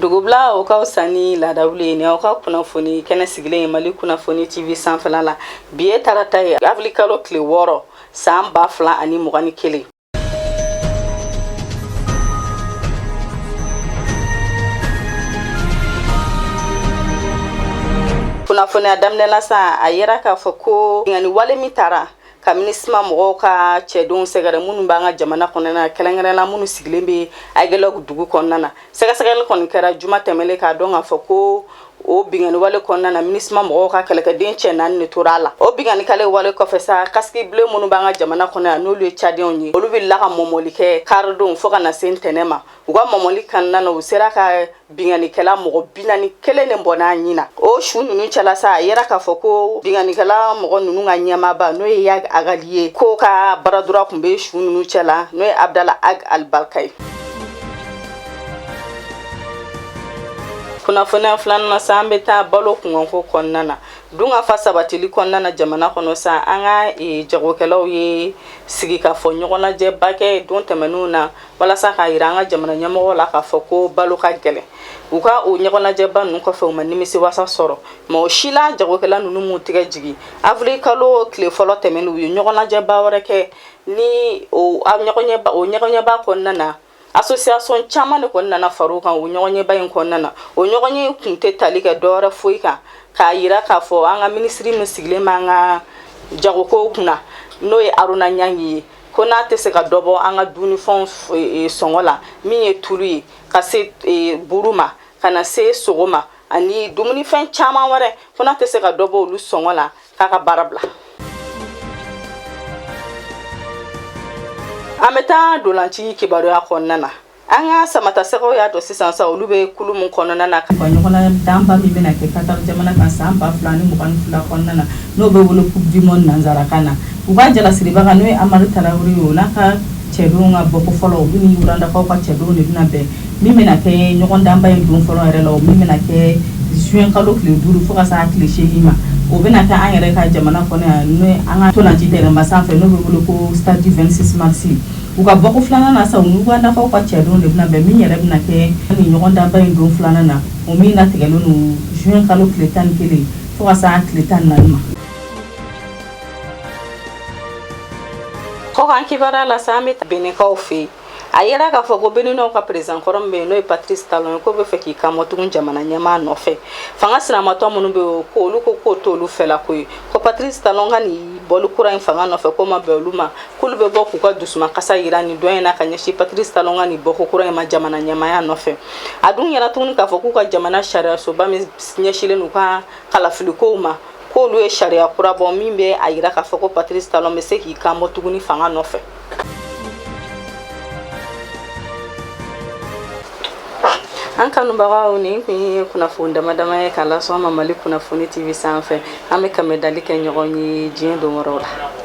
Dugubila o ka fisa ni laadawuli ye. Ni aw ka kunnafoni kɛnɛ sigilen ye Mali Kunnafoni TV sanfɛla la. Bi ye tarata ye, avril kalo tile 6, san 2021. Kunnafoniya daminɛ la sa, a yera k'a fɔ ko binkanni wale min taara ka MINUSMA mɔgɔw ka cɛdenw sɛgɛrɛ, minnu b'an ka jamana kɔnɔna na, kɛrɛnkɛrɛnla minnu sigilen bɛ Aguelhok dugu kɔnɔna na, sɛgɛsɛgɛli kɔni kɛra juma tɛmɛlen k'a dɔn k'a fɔ ko o binkanni wale kɔnɔna na, MINUSMA mɔgɔw ka kɛlɛkɛden cɛ 4 de tora a la. O binkanni kale wale kɔfɛ sa, casque bleu minnu b'an ka jamana kɔnɔ yan, n'olu ye Tchadiens ye, olu wulila ka mɔmɔli kɛ karidon fo ka na se ntɛnɛn ma. U ka mɔmɔli kɔnɔna na, u sera ka binkannikɛla mɔgɔ 41 de bɔnɛ a ɲin na. O su ninnu cɛla sa, a yera k'a fɔ ko binkannikɛla mɔgɔ ninnu ka ɲɛmaaba, n'o ye Iyad Ag Ghali ye, k'o ka bras droit tun bɛ su ninnu cɛla, n'o ye Abdala Ag Albarka ye. Kunnafoniya filanan na sa, an bɛ taa balo kunkanko kɔnɔna na. Dunkafa sabatili kɔnɔna na jamana kɔnɔ sa, an ka jagokɛlaw ye sigi ka fɔ ɲɔgɔnnajɛba kɛ don tɛmɛnenw na, walasa k'a yira an ka jamana ɲɛmɔgɔw la k'a fɔ ko balo ka gɛlɛn. U ka o ɲɔgɔnnajɛba ninnu kɔfɛ, u ma nimisi wasa sɔrɔ. Mais o si la, jagokɛla ninnu m'u tigɛ jigin. Avril kalo tile fɔlɔ tɛmɛnen, u ye ɲɔgɔnnajɛba wɛrɛ kɛ. Ni o ɲɔgɔnɲɛba kɔnɔna na, association caman de kɔni nana far'u kan o ɲɔgɔnɲɛba in kɔnɔna na. O ɲɔgɔnye kun tɛ tali kɛ dɔwɛrɛ foyi kan k'a yira k'a fɔ an ka minisiri min sigilen b'an ka jagokow kunna, n'o ye Aruna Ɲangi ye, ko n'a tɛ se ka dɔ bɔ an ka dumunifɛnw sɔngɔ la, min ye tulu ye, ka se buru ma, ka na se sogo ma ani dumunifɛn caman wɛrɛ, ko n'a tɛ se ka dɔ bɔ olu sɔngɔ la, k'a ka baara bila. An bɛ taa dolanci kibaruya kɔnɔna na. An ka samatasɛgɛw y'a dɔn sisan sa, olu bɛ kulu min kɔnɔna na, ka ɲɔgɔndanba min bɛna kɛ Qatar jamana kan san 2022 kɔnɔna na, n'o bɛ wele Coupe du monde nanzarakan na, u ka jalasiribaga, n'o ye Amadu Tarawele ye, o n'a ka cɛdenw ka bɔko fɔlɔ, olu ni Ugandakaw ka cɛdenw de bɛna bɛn, min bɛna kɛ ɲɔgɔndanba in don fɔlɔ yɛrɛ la, o min bɛna kɛ juin kalo tile 5 fo ka se a tile 8 ma. O bɛna kɛ an yɛrɛ ka jamana kɔnɔ yan, n'o ye an ka ntolanci terrain sanfɛ, n'o bɛ wele ko stade du 26 mars. U ka bɔko filanan na sa, u ni Ugandakaw ka cɛdenw de bɛna bɛn, min yɛrɛ bɛna kɛ nin ɲɔgɔndanba in don filanan na, o min latigɛlen don juin kalo tile 11 fo ka se a tile 14 ma. Kɔkan kibaruya la sa, an bɛ Beninkaw fɛ yen. A yera k'a fɔ ko Beninow ka président kɔrɔ min bɛ yen, n'o ye Patrice Talon ye, k'o bɛ fɛ k'i kanbɔ tugun jamana ɲɛmaa nɔfɛ. Fanga sinamatɔ minnu bɛ yen, ko olu ko k'o t'olu fɛla ko ye, ko Patrice Talon ka nin bɔli kura in fanga nɔfɛ, k'o ma bɛn olu ma, k'olu bɛ bɔ k'u ka dusumakasa yira nin don in na ka ɲɛsin Patrice Talon ka nin bɔko kura in ma jamana ɲɛmaaya nɔfɛ. A dun yɛrɛ tuguni k'a fɔ k'u ka jamana sariyasoba min ɲɛsilen u ka kalafilikow ma, k'olu ye sariya kura bɔ min bɛ a yira k'a fɔ ko Patrice Talon bɛ se k'i kanbɔ tuguni fanga nɔfɛ. An kanubagaw, nin kun ye kunnafoni dama dama ye k'a lasɔn ma Mali Kunnafoni TV sanfɛ. An bɛ kanbɛn dali kɛ ɲɔgɔn ye diɲɛ don wɛrɛw la.